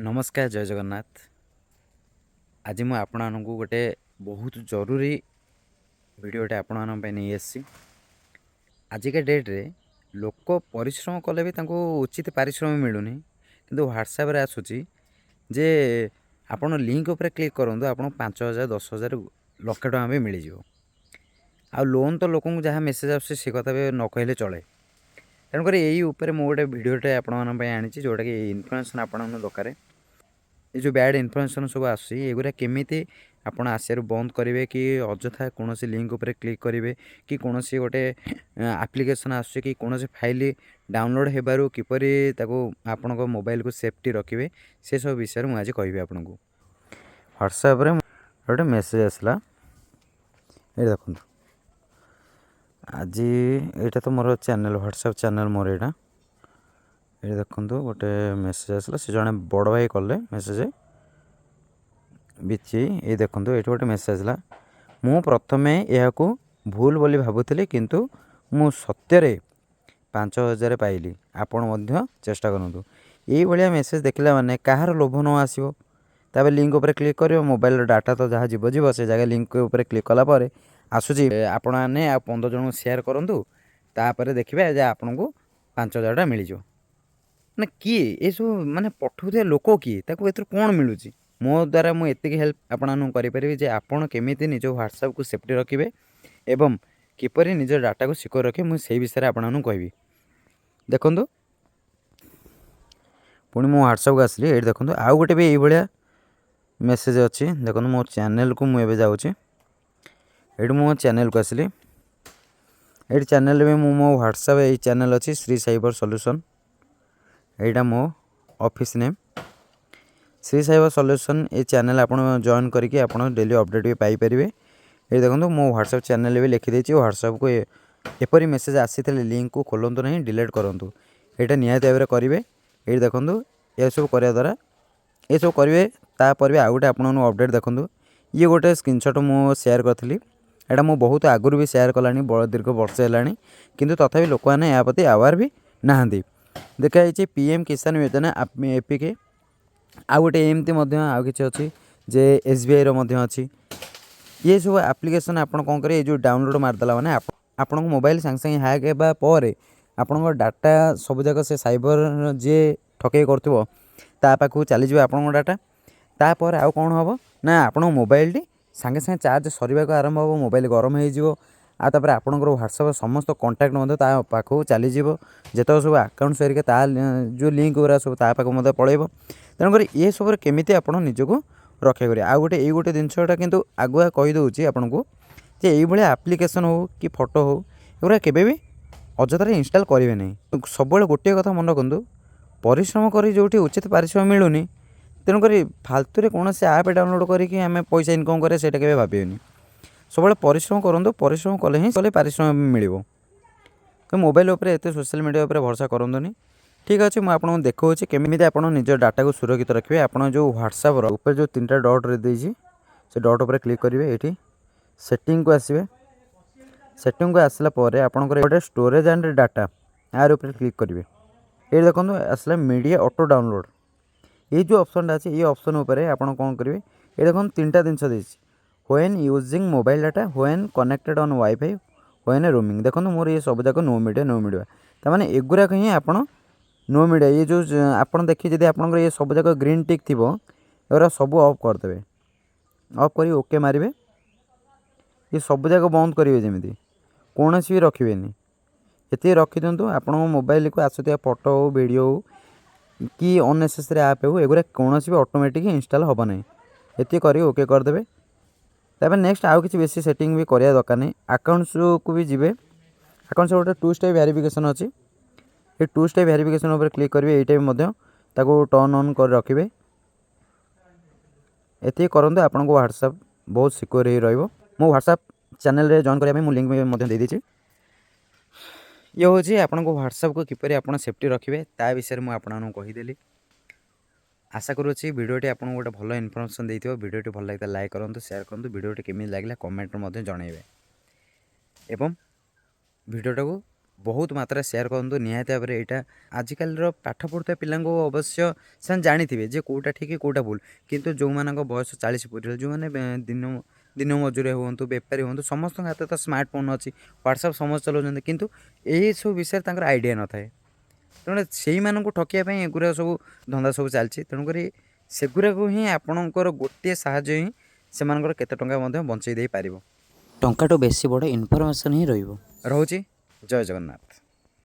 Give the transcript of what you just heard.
ନମସ୍କାର, ଜୟ ଜଗନ୍ନାଥ। ଆଜି ମୁଁ ଆପଣମାନଙ୍କୁ ଗୋଟେ ବହୁତ ଜରୁରୀ ଭିଡ଼ିଓଟେ ଆପଣମାନଙ୍କ ପାଇଁ ନେଇ ଆସିଛି। ଆଜିକା ଡେଟ୍ରେ ଲୋକ ପରିଶ୍ରମ କଲେ ବି ତାଙ୍କୁ ଉଚିତ ପାରିଶ୍ରମିକ ମିଳୁନି, କିନ୍ତୁ ହ୍ୱାଟ୍ସଆପ୍ରେ ଆସୁଛି ଯେ ଆପଣ ଲିଙ୍କ ଉପରେ କ୍ଲିକ୍ କରନ୍ତୁ, ଆପଣଙ୍କୁ 5,000, 10,000, ଲକ୍ଷେ ଟଙ୍କା ବି ମିଳିଯିବ। ଆଉ ଲୋନ୍ ତ ଲୋକଙ୍କୁ ଯାହା ମେସେଜ୍ ଆସୁଛି, ସେ କଥା ବି ନ କହିଲେ ଚଳେ। ତେଣୁକରି ଏଇ ଉପରେ ମୁଁ ଗୋଟେ ଭିଡ଼ିଓଟେ ଆପଣମାନଙ୍କ ପାଇଁ ଆଣିଛି, ଯେଉଁଟାକି ଏଇ ଇନଫର୍ମେସନ୍ ଆପଣଙ୍କୁ ଦରକାର। ଏ ଯେଉଁ ବ୍ୟାଡ଼୍ ଇନଫର୍ମେସନ୍ ସବୁ ଆସୁଛି, ଏଗୁଡ଼ା କେମିତି ଆପଣ ଆସିବାରୁ ବନ୍ଦ କରିବେ, କି ଅଯଥା କୌଣସି ଲିଙ୍କ ଉପରେ କ୍ଲିକ୍ କରିବେ, କି କୌଣସି ଗୋଟେ ଆପ୍ଲିକେସନ୍ ଆସୁଛି କି କୌଣସି ଫାଇଲ୍ ଡାଉନଲୋଡ଼୍ ହେବାରୁ କିପରି ତାକୁ ଆପଣଙ୍କ ମୋବାଇଲକୁ ସେଫ୍ଟି ରଖିବେ, ସେସବୁ ବିଷୟରେ ମୁଁ ଆଜି କହିବି ଆପଣଙ୍କୁ। ହ୍ୱାଟ୍ସଆପ୍ରେ ଗୋଟେ ମେସେଜ୍ ଆସିଲା, ଏଇ ଦେଖନ୍ତୁ। ଆଜି ଏଇଟା ତ ମୋର ଚ୍ୟାନେଲ୍, ହ୍ୱାଟ୍ସଆପ୍ ଚ୍ୟାନେଲ୍ ମୋର ଏଇଟା। ଏଇଠି ଦେଖନ୍ତୁ, ଗୋଟେ ମେସେଜ୍ ଆସିଲା। ସେ ଜଣେ ବଡ଼ ଭାଇ କଲେ ମେସେଜ୍ ବିଚି। ଏଇ ଦେଖନ୍ତୁ, ଏଇଠି ଗୋଟେ ମେସେଜ୍ ଆସିଲା। ମୁଁ ପ୍ରଥମେ ଏହାକୁ ଭୁଲ ବୋଲି ଭାବୁଥିଲି, କିନ୍ତୁ ମୁଁ ସତ୍ୟରେ 5,000 ପାଇଲି। ଆପଣ ମଧ୍ୟ ଚେଷ୍ଟା କରନ୍ତୁ। ଏଇଭଳିଆ ମେସେଜ୍ ଦେଖିଲା ମାନେ କାହାର ଲୋଭ ନ ଆସିବ? ତାପରେ ଲିଙ୍କ ଉପରେ କ୍ଲିକ୍ କରିବ, ମୋବାଇଲର ଡାଟା ତ ଯାହା ଯିବ ଯିବ। ସେ ଜାଗାରେ ଲିଙ୍କ ଉପରେ କ୍ଲିକ୍ କଲା ପରେ ଆସୁଛି, ଆପଣମାନେ ଆଉ 15 ଜଣଙ୍କୁ ସେୟାର କରନ୍ତୁ, ତାପରେ ଦେଖିବେ ଯେ ଆପଣଙ୍କୁ 5,000 ଟଙ୍କା ମିଳିଯିବ। ମାନେ କିଏ ଏସବୁ ମାନେ ପଠାଉଥିବା ଲୋକ କିଏ? ତାକୁ ଏଥିରୁ କ'ଣ ମିଳୁଛି? ମୋ ଦ୍ୱାରା ମୁଁ ଏତିକି ହେଲ୍ପ ଆପଣମାନଙ୍କୁ କରିପାରିବି ଯେ ଆପଣ କେମିତି ନିଜ ହ୍ୱାଟ୍ସଆପ୍କୁ ସେଫ୍ଟି ରଖିବେ ଏବଂ କିପରି ନିଜ ଡାଟାକୁ ସିକ୍ୟୁର ରଖିବେ, ମୁଁ ସେଇ ବିଷୟରେ ଆପଣମାନଙ୍କୁ କହିବି। ଦେଖନ୍ତୁ, ପୁଣି ମୁଁ ହ୍ୱାଟ୍ସଆପ୍କୁ ଆସିଲି। ଏଇଠି ଦେଖନ୍ତୁ, ଆଉ ଗୋଟେ ବି ଏଇଭଳିଆ ମେସେଜ୍ ଅଛି। ଦେଖନ୍ତୁ, ମୋ ଚ୍ୟାନେଲ୍କୁ ମୁଁ ଏବେ ଯାଉଛି। ଏଇଠି ମୁଁ ମୋ ଚ୍ୟାନେଲ୍କୁ ଆସିଲି। ଏଇଠି ଚ୍ୟାନେଲ୍ରେ ବି ମୁଁ ମୋ ହ୍ୱାଟ୍ସଆପ୍ ଏଇ ଚ୍ୟାନେଲ୍ ଅଛି, ଶ୍ରୀ ସାଇବର ସଲ୍ୟୁସନ୍। ଏଇଟା ମୋ office name, Shri cyber solution. ଏ ଚ୍ୟାନେଲ୍ ଆପଣ ଜଏନ୍ କରିକି ଆପଣ ଡେଲି ଅପଡ଼େଟ୍ ବି ପାଇପାରିବେ। ଏଇ ଦେଖନ୍ତୁ, ମୋ ହ୍ୱାଟ୍ସଆପ୍ ଚ୍ୟାନେଲ୍ ବି ଲେଖିଦେଇଛି, ହ୍ୱାଟ୍ସଆପ୍କୁ ଏପରି ମେସେଜ୍ ଆସିଥିଲେ ଲିଙ୍କକୁ ଖୋଲନ୍ତୁ ନାହିଁ, ଡିଲିଟ୍ କରନ୍ତୁ। ଏଇଟା ନିହାତି ଭାବରେ କରିବେ। ଏଇଠି ଦେଖନ୍ତୁ, ଏସବୁ କରିବା ଦ୍ୱାରା, ଏସବୁ କରିବେ। ତାପରେ ବି ଆଉ ଗୋଟେ ଆପଣଙ୍କୁ ଅପଡ଼େଟ୍। ଦେଖନ୍ତୁ, ଇଏ ଗୋଟେ ସ୍କ୍ରିନସଟ୍ ମୁଁ ସେୟାର କରିଥିଲି। ଏଇଟା ମୁଁ ବହୁତ ଆଗରୁ ବି ସେୟାର କଲାଣି, ଦୀର୍ଘ ବର୍ଷେ ହେଲାଣି, କିନ୍ତୁ ତଥାପି ଲୋକମାନେ ଏହା ପ୍ରତି ଆୱାର ବି ନାହାନ୍ତି। ଦେଖାଯାଇଛି ପିଏମ୍ କିଷାନ ଯୋଜନା ଏପିକେ। ଆଉ ଗୋଟେ ଏମିତି ମଧ୍ୟ ଆଉ କିଛି ଅଛି ଯେ ଏସ୍ବିଆଇର ମଧ୍ୟ ଅଛି। ଇଏ ସବୁ ଆପ୍ଲିକେସନ୍ ଆପଣ କ'ଣ କରିବେ, ଏଇ ଯେଉଁ ଡାଉନଲୋଡ଼୍ ମାରିଦେଲା ମାନେ ଆପଣଙ୍କ ମୋବାଇଲ ସାଙ୍ଗେ ସାଙ୍ଗେ ହ୍ୟାକ୍ ହେବା ପରେ ଆପଣଙ୍କ ଡାଟା ସବୁଯାକ ସେ ସାଇବର ଯିଏ ଠକେଇ କରୁଥିବ, ତା ପାଖକୁ ଚାଲିଯିବ ଆପଣଙ୍କ ଡାଟା। ତାପରେ ଆଉ କ'ଣ ହେବ ନା, ଆପଣଙ୍କ ମୋବାଇଲଟି ସାଙ୍ଗେ ସାଙ୍ଗେ ଚାର୍ଜ ସରିବାକୁ ଆରମ୍ଭ ହେବ, ମୋବାଇଲ ଗରମ ହେଇଯିବ। ଆଉ ତାପରେ ଆପଣଙ୍କର ହ୍ୱାଟ୍ସଆପ୍ ସମସ୍ତ କଣ୍ଟାକ୍ଟ ମଧ୍ୟ ତା ପାଖକୁ ଚାଲିଯିବ। ଯେତେକ ସବୁ ଆକାଉଣ୍ଟ ହେରିକା, ତା ଯେଉଁ ଲିଙ୍କ ଗୁଡ଼ା ସବୁ ତା ପାଖକୁ ମଧ୍ୟ ପଳେଇବ। ତେଣୁକରି ଏସବୁରେ କେମିତି ଆପଣ ନିଜକୁ ରକ୍ଷା କରିବେ। ଆଉ ଗୋଟେ ଏଇ ଗୋଟେ ଜିନିଷଟା କିନ୍ତୁ ଆଗୁଆ କହିଦେଉଛି ଆପଣଙ୍କୁ ଯେ ଏଇଭଳିଆ ଆପ୍ଲିକେସନ୍ ହେଉ କି ଫଟୋ ହେଉ, ଏଗୁଡ଼ା କେବେ ବି ଅଯଥାରେ ଇନଷ୍ଟଲ୍ କରିବେ ନାହିଁ। ସବୁବେଳେ ଗୋଟିଏ କଥା ମନେ ରଖନ୍ତୁ, ପରିଶ୍ରମ କରି ଯେଉଁଠି ଉଚିତ ପାରିଶ୍ରମିକ ମିଳୁନି, ତେଣୁକରି ଫାଲତୁରେ କୌଣସି ଆପ୍ ଡାଉନଲୋଡ଼୍ କରିକି ଆମେ ପଇସା ଇନକମ୍ କରିବା, ସେଇଟା କେବେ ଭାବିବେନି। ସବୁବେଳେ ପରିଶ୍ରମ କରନ୍ତୁ। ପରିଶ୍ରମ କଲେ ହିଁ କଲେ ପାରିଶ୍ରମିକ ମିଳିବ। ତ ମୋବାଇଲ ଉପରେ, ଏତେ ସୋସିଆଲ୍ ମିଡ଼ିଆ ଉପରେ ଭରସା କରନ୍ତୁନି। ଠିକ୍ ଅଛି, ମୁଁ ଆପଣଙ୍କୁ ଦେଖାଉଛି କେମିତି ଆପଣ ନିଜ ଡାଟାକୁ ସୁରକ୍ଷିତ ରଖିବେ। ଆପଣ ଯେଉଁ ହ୍ୱାଟ୍ସଆପ୍ର ଉପରେ ଯେଉଁ ତିନିଟା ଡଟ୍ରେ ଦେଇଛି, ସେ ଡଟ୍ ଉପରେ କ୍ଲିକ୍ କରିବେ। ଏଇଠି ସେଟିଂକୁ ଆସିବେ। ସେଟିଂକୁ ଆସିଲା ପରେ ଆପଣଙ୍କର ଗୋଟେ ଷ୍ଟୋରେଜ୍ ଆଣ୍ଡ ଡାଟା, ୟାର ଉପରେ କ୍ଲିକ୍ କରିବେ। ଏଇଠି ଦେଖନ୍ତୁ, ଆସିଲା ମିଡ଼ିଆ ଅଟୋ ଡାଉନଲୋଡ଼୍। ଏଇ ଯେଉଁ ଅପସନ୍ଟା ଅଛି, ଏଇ ଅପସନ୍ ଉପରେ ଆପଣ କ'ଣ କରିବେ? ଏଇ ଦେଖନ୍ତୁ, ତିନିଟା ଜିନିଷ ଦେଇଛି: when using mobile data, when connected on WiFi, when roaming। ଦେଖନ୍ତୁ, ମୋର ଇଏ ସବୁଯାକ ନୋ ମିଡ଼ିଆ, ନୋ ମିଡ଼ିଆ। ତାମାନେ ଏଗୁଡ଼ାକ ହିଁ ଆପଣ ନୋ ମିଡ଼ିଆ, ଇଏ ଯେଉଁ ଆପଣ ଦେଖି ଯଦି ଆପଣଙ୍କର ଇଏ ସବୁଯାକ ଗ୍ରୀନ୍ ଟିକ୍ ଥିବ, ଏଗୁଡ଼ା ସବୁ ଅଫ୍ କରିଦେବେ। ଅଫ୍ କରି ଓକେ ମାରିବେ। ଇଏ ସବୁଯାକ ବନ୍ଦ କରିବେ, ଯେମିତି କୌଣସି ବି ରଖିବେନି। ଏତିକି ରଖିଦିଅନ୍ତୁ। ଆପଣଙ୍କ ମୋବାଇଲକୁ ଆସୁଥିବା ଫଟୋ ହେଉ, ଭିଡ଼ିଓ ହେଉ କି ଅନନେସେସରି ଆପ୍ ହେଉ, ଏଗୁଡ଼ା କୌଣସି ବି ଅଟୋମେଟିକ୍ ଇନଷ୍ଟଲ୍ ହେବ ନାହିଁ। ଏତିକି କରିକି ଓକେ କରିଦେବେ। ତାପରେ ନେକ୍ସଟ ଆଉ କିଛି ବେଶୀ ସେଟିଂ ବି କରିବା ଦରକାର ନାହିଁ। ଆକାଉଣ୍ଟସକୁ ବି ଯିବେ। ଆକାଉଣ୍ଟସ୍ ଗୋଟେ ଟୁ ଷ୍ଟେପ୍ ଭେରିଫିକେସନ୍ ଅଛି। ଏ ଟୁ ଷ୍ଟେପ୍ ଭେରିଫିକେସନ୍ ଉପରେ କ୍ଲିକ୍ କରିବେ। ଏଇଟା ବି ମଧ୍ୟ ତାକୁ ଟର୍ନ ଅନ୍ କରି ରଖିବେ। ଏତିକି କରନ୍ତୁ, ଆପଣଙ୍କୁ ହ୍ୱାଟ୍ସଆପ୍ ବହୁତ ସିକ୍ୟୁର ହେଇ ରହିବ। ମୋ ହ୍ୱାଟ୍ସଆପ୍ ଚ୍ୟାନେଲରେ ଜଏନ୍ କରିବା ପାଇଁ ମୁଁ ଲିଙ୍କ୍ ମଧ୍ୟ ଦେଇଦେଇଛି। ଇଏ ହେଉଛି ଆପଣଙ୍କ ହ୍ୱାଟ୍ସଆପ୍କୁ କିପରି ଆପଣ ସେଫ୍ଟି ରଖିବେ, ତା ବିଷୟରେ ମୁଁ ଆପଣମାନଙ୍କୁ କହିଦେଲି। ଆଶା କରୁଅଛି ଭିଡ଼ିଓଟି ଆପଣଙ୍କୁ ଗୋଟେ ଭଲ ଇନଫର୍ମେସନ୍ ଦେଇଥିବ। ଭିଡ଼ିଓଟି ଭଲ ଲାଗିଥିଲେ ଲାଇକ୍ କରନ୍ତୁ, ସେୟାର କରନ୍ତୁ। ଭିଡ଼ିଓଟି କେମିତି ଲାଗିଲା କମେଣ୍ଟରେ ମଧ୍ୟ ଜଣାଇବେ ଏବଂ ଭିଡ଼ିଓଟାକୁ ବହୁତ ମାତ୍ରାରେ ସେୟାର କରନ୍ତୁ। ନିହାତି ଭାବରେ ଏଇଟା ଆଜିକାଲିର ପାଠ ପଢ଼ୁଥିବା ପିଲାଙ୍କୁ ଅବଶ୍ୟ ସେମାନେ ଜାଣିଥିବେ ଯେ କେଉଁଟା ଠିକ୍, କେଉଁଟା ଭୁଲ। କିନ୍ତୁ ଯେଉଁମାନଙ୍କ ବୟସ 40 ପୁରିଲା, ଯେଉଁମାନେ ଦିନ ଦିନ ମଜୁରିଆ ହୁଅନ୍ତୁ, ବେପାରୀ ହୁଅନ୍ତୁ, ସମସ୍ତଙ୍କ ହାତରେ ତ ସ୍ମାର୍ଟଫୋନ୍ ଅଛି, ହ୍ୱାଟ୍ସଆପ୍ ସମସ୍ତେ ଚଲାଉଛନ୍ତି, କିନ୍ତୁ ଏହିସବୁ ବିଷୟରେ ତାଙ୍କର ଆଇଡ଼ିଆ ନଥାଏ। ତେଣୁ ସେଇମାନଙ୍କୁ ଠକିବା ପାଇଁ ଏଗୁଡ଼ା ସବୁ ଧନ୍ଦା ସବୁ ଚାଲିଛି। ତେଣୁକରି ସେଗୁଡ଼ାକୁ ହିଁ ଆପଣଙ୍କର ଗୋଟିଏ ସାହାଯ୍ୟ ହିଁ ସେମାନଙ୍କର କେତେ ଟଙ୍କା ମଧ୍ୟ ବଞ୍ଚେଇ ଦେଇପାରିବ। ଟଙ୍କାଠୁ ବେଶୀ ବଡ଼ ଇନଫର୍ମେସନ୍ ହିଁ ରହିବ। ରହୁଛି, ଜୟ ଜଗନ୍ନାଥ।